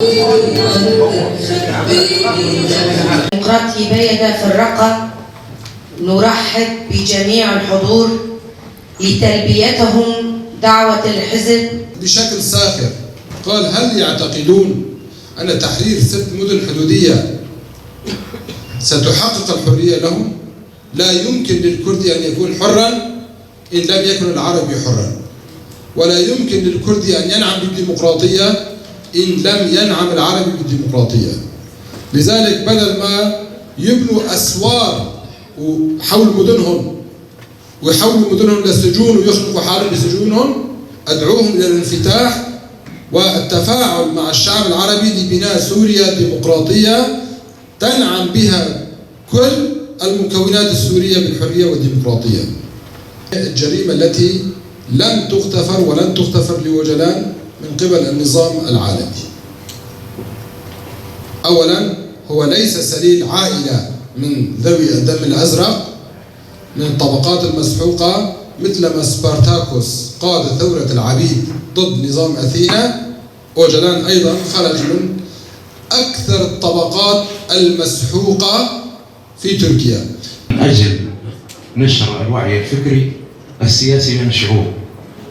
ديمقراطي بيدة في الرقة، نرحب بجميع الحضور لتلبيتهم دعوة الحزب. بشكل ساخر قال: هل يعتقدون أن تحرير 6 مدن حدودية ستحقق الحرية لهم؟ لا يمكن للكرد أن يكون حرا إن لم يكن العربي حرا، ولا يمكن للكرد أن ينعم بالديمقراطية إن لم ينعم العربي بالديمقراطية. لذلك بدل ما يبنوا أسوار حول مدنهم ويحولوا مدنهم لسجون ويخنقوا حالهم بسجونهم، أدعوهم إلى الانفتاح والتفاعل مع الشعب العربي لبناء سوريا ديمقراطية تنعم بها كل المكونات السورية بالحرية والديمقراطية. الجريمة التي لم تغتفر ولن تغتفر لأوجلان من قبل النظام العالمي. أولا، هو ليس سليل عائلة من ذوي الدم الأزرق من الطبقات المسحوقة، مثلما سبارتاكوس قاد ثورة العبيد ضد نظام أثينا. أوجلان أيضا خرج من أكثر الطبقات المسحوقة في تركيا. من أجل نشر الوعي الفكري السياسي بين الشعوب،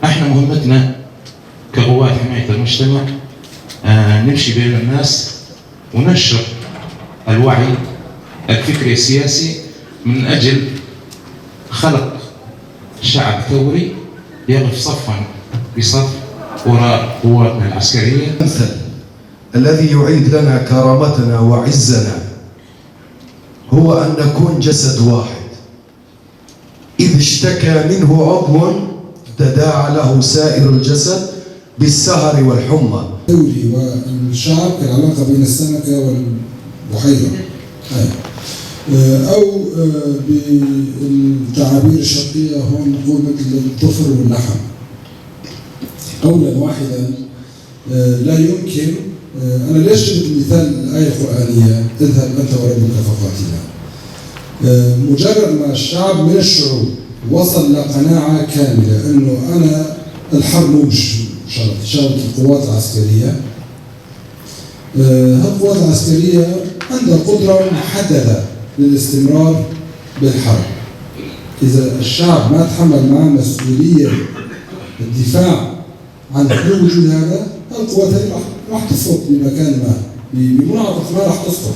احنا مهمتنا كقوات حماية المجتمع نمشي بين الناس وننشر الوعي الفكري السياسي من أجل خلق شعب ثوري يقف صفا بصف وراء قواتنا العسكرية. المثل الذي يعيد لنا كرامتنا وعزنا هو أن نكون جسد واحد، إذ اشتكى منه عضو تداعى له سائر الجسد بالسهر والحمى. الدولي والشعب كالعلاقة بين السمكة والبحيرة، أو بالتعابير الشرقية هون نقول مثل الظفر واللحم. قولا واحدا لا يمكن. أنا ليش جبت مثال الآية القرآنية اذهب أنت وربك فقاتلا؟ مجرد ما الشعب من الشعوب وصل لقناعة كاملة أنه أنا الحرب مش شغلة القوات العسكرية، هالقوات العسكرية عندها قدرة محددة للاستمرار بالحرب. إذا الشعب ما تحمل معه مسؤولية الدفاع عن حدود وجود هذا، القوات هذه راح تسقط بمكان ما، بمنعطف ما راح تسقط.